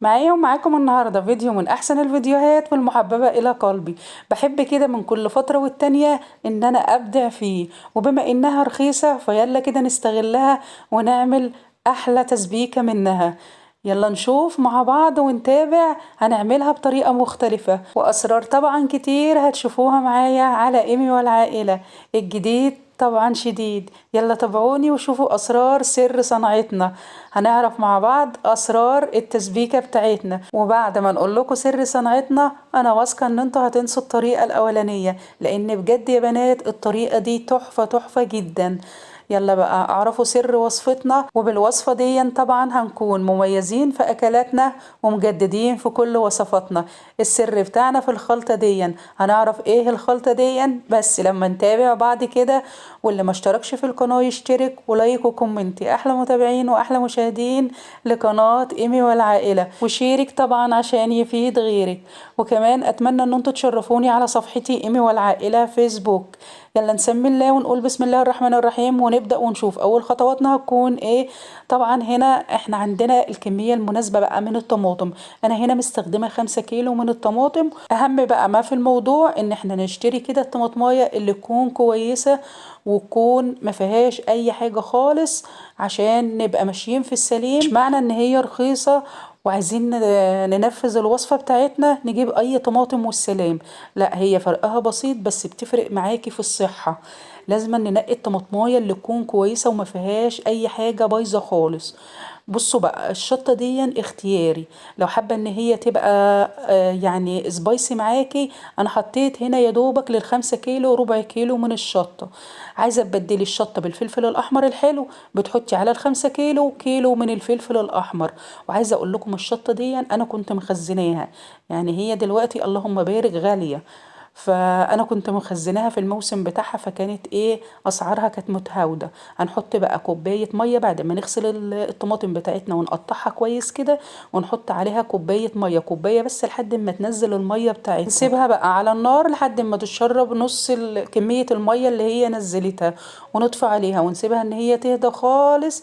معايا ومعاكم النهارده فيديو من احسن الفيديوهات والمحببه الى قلبي. بحب كده من كل فترة والتانية ان انا ابدع فيه، وبما انها رخيصة فيلا كده نستغلها ونعمل احلى تسبيكه منها. يلا نشوف مع بعض ونتابع، هنعملها بطريقة مختلفة واسرار طبعا كتير هتشوفوها معايا على ايمي والعائلة. الجديد طبعا شديد، يلا تابعوني وشوفوا اسرار سر صناعتنا. هنعرف مع بعض اسرار التسبيكه بتاعتنا، وبعد ما نقول لكم سر صناعتنا انا واثقة ان انتوا هتنسوا الطريقة الاولانية، لان بجد يا بنات الطريقة دي تحفة تحفة جدا. يلا بقى اعرفوا سر وصفتنا، وبالوصفة دي طبعا هنكون مميزين في اكلاتنا ومجددين في كل وصفاتنا. السر بتاعنا في الخلطة دي، هنعرف ايه الخلطة دي بس لما نتابع بعض كده. واللي ما اشتركش في القناة يشترك و like و comment. احلى متابعين واحلى مشاهدين لقناة ايمي والعائلة، وشيرك طبعا عشان يفيد غيرك. وكمان اتمنى ان انتوا تشرفوني على صفحتي ايمي والعائلة فيسبوك. يلا نسمي الله ونقول بسم الله الرحمن الرحيم ونبدأ ونشوف اول خطواتنا هتكون ايه. طبعا هنا احنا عندنا الكمية المناسبة بقى من الطماطم، انا هنا مستخدمة 5 كيلو من الطماطم. اهم بقى ما في الموضوع ان احنا نشتري كده الطماطماية اللي تكون كويسة وتكون ما فيهاش اي حاجة خالص، عشان نبقى ماشيين في السليم. مش معنى ان هي رخيصة وعايزين ننفذ الوصفة بتاعتنا نجيب اي طماطم والسلام، لا هي فرقها بسيط بس بتفرق معاكي في الصحة. لازم ننقي الطماطماية اللي تكون كويسة وما فيهاش اي حاجة بايظة خالص. بصوا بقى الشطة دي اختياري، لو حابة ان هي تبقى يعني spicy معاكي. انا حطيت هنا يا دوبك لل5 كيلو ربع كيلو من الشطة. عايزة تبدلي الشطة بالفلفل الاحمر الحلو، بتحطي على ال5 كيلو كيلو من الفلفل الاحمر. وعايزة اقول لكم الشطة دي انا كنت مخزناها، يعني هي دلوقتي اللهم بارك غالية، فانا كنت مخزناها في الموسم بتاعها، فكانت ايه اسعارها كانت متهاوده. هنحط بقى كوباية مية بعد ما نغسل الطماطم بتاعتنا ونقطعها كويس كده، ونحط عليها كوباية مية، كوباية بس لحد ما تنزل المية بتاعتها. نسيبها بقى على النار لحد ما تشرب نص كمية المية اللي هي نزلتها، ونطفي عليها ونسيبها ان هي تهدى خالص،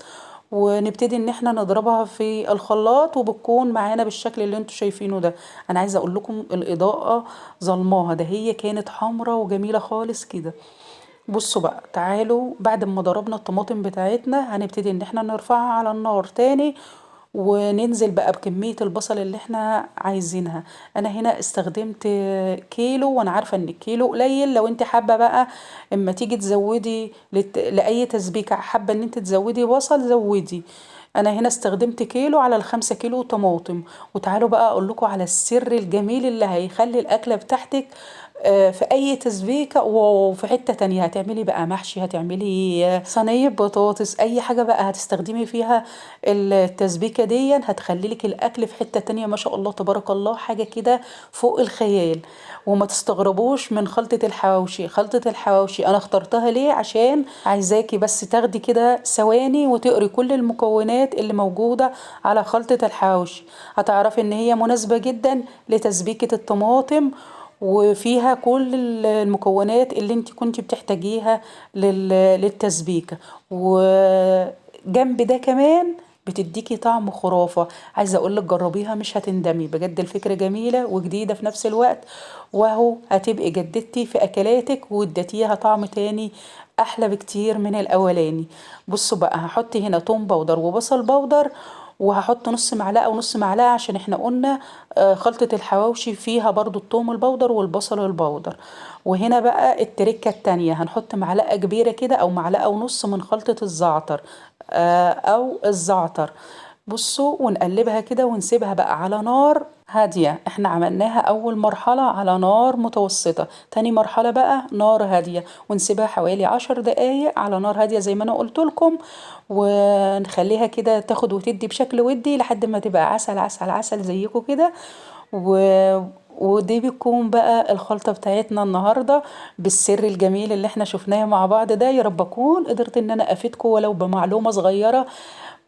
ونبتدي ان احنا نضربها في الخلاط، وبتكون معانا بالشكل اللي انتوا شايفينه ده. انا عايزه اقول لكم الاضاءة ظلماها، ده هي كانت حمراء وجميلة خالص كده. بصوا بقى تعالوا بعد ما ضربنا الطماطم بتاعتنا هنبتدي ان احنا نرفعها على النار تاني، وننزل بقى بكمية البصل اللي احنا عايزينها. انا هنا استخدمت كيلو، وانا عارفة ان الكيلو قليل. لو انت حابة بقى اما تيجي تزودي لأي تسبيكة حابة ان انت تزودي بصل زودي. انا هنا استخدمت كيلو على ال5 كيلو طماطم. وتعالوا بقى اقول لكم على السر الجميل اللي هيخلي الاكلة بتاعتك في اي تسبيكة وفي حتة تانية. هتعملي بقى محشي، هتعملي صينية بطاطس، اي حاجة بقى هتستخدمي فيها التسبيكة دي هتخلي لك الاكل في حتة تانية ما شاء الله تبارك الله، حاجة كده فوق الخيال. وما تستغربوش من خلطة الحواوشي. خلطة الحواوشي انا اخترتها ليه؟ عشان عايزاكي بس تاخدي كده ثواني وتقري كل المكونات اللي موجودة على خلطة الحواوشي، هتعرفي ان هي مناسبة جدا لتسبيكة الطماطم، وفيها كل المكونات اللي انت كنت بتحتاجيها للتسبيكة. وجنب ده كمان بتديكي طعم خرافة. عايزة اقولك جربيها مش هتندمي بجد، الفكرة جميلة وجديدة في نفس الوقت، وهو هتبقي جددتي في اكلاتك واديتيها طعم تاني احلى بكتير من الاولاني. بصوا بقى هحط هنا توم powder وبصل powder، وهحط نص معلقة ونص معلقة عشان احنا قلنا خلطة الحواوشي فيها برضو التوم ال powder والبصل ال powder. وهنا بقى التركة التانية هنحط معلقة كبيرة كده او معلقة ونص من خلطة الزعتر، او الزعتر. بصوا ونقلبها كده ونسيبها بقى على نار هادية. احنا عملناها اول مرحلة على نار متوسطة، تاني مرحلة بقى نار هادية، ونسيبها حوالي 10 دقايق على نار هادية زي ما انا قلت لكم، ونخليها كده تاخد وتدي بشكل ودي لحد ما تبقى عسل عسل عسل زيكم كده. ودي بتكون بقى الخلطة بتاعتنا النهاردة بالسر الجميل اللي احنا شفناه مع بعض ده. يا رب اكون قدرت ان انا افيدكم ولو بمعلومة صغيرة.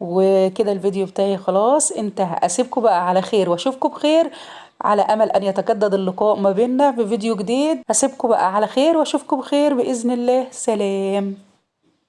وكده الفيديو بتاعي خلاص انتهى. اسيبكم بقى على خير واشوفكم بخير، على امل ان يتجدد اللقاء ما بيننا في فيديو جديد. اسيبكم بقى على خير واشوفكم بخير باذن الله. سلام.